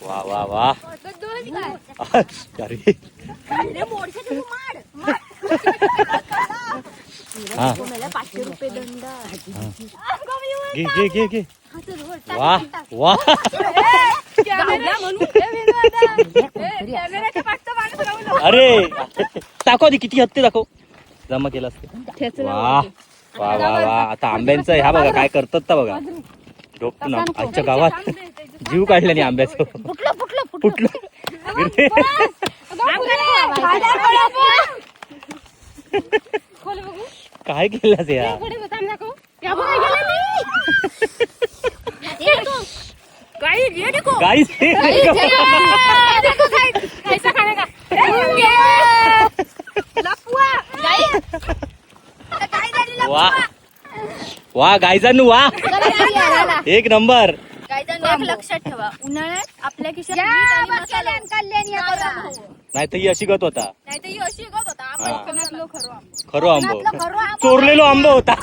वा वा वा. अरे हा. 500 रुपये दंड. घे घे घे घे. वा वा. अरे दाखव आधी किती हत्ते दाखव, जमा केला असते. वा वा वा वा. आता आंब्यांचं ह्या बघा काय करतात तर बघा. डोकं आजच्या गावात जीव काढला नाही आंब्याचं. फुटलं फुटलं. फुटलं. काय केलं यार? गाईस. वा वा गायजानू वा, एक नंबर. एक लक्षात ठेवा, उन्हाळ्यात आपल्या खिशात मीठ आणि मसाला नाही तर ही अशी गत होता. नाही तर ही अशी गत होता. हा. कोकणातलं खरं आंबो. खरो आंबो, चोरलेलो आंबो होता.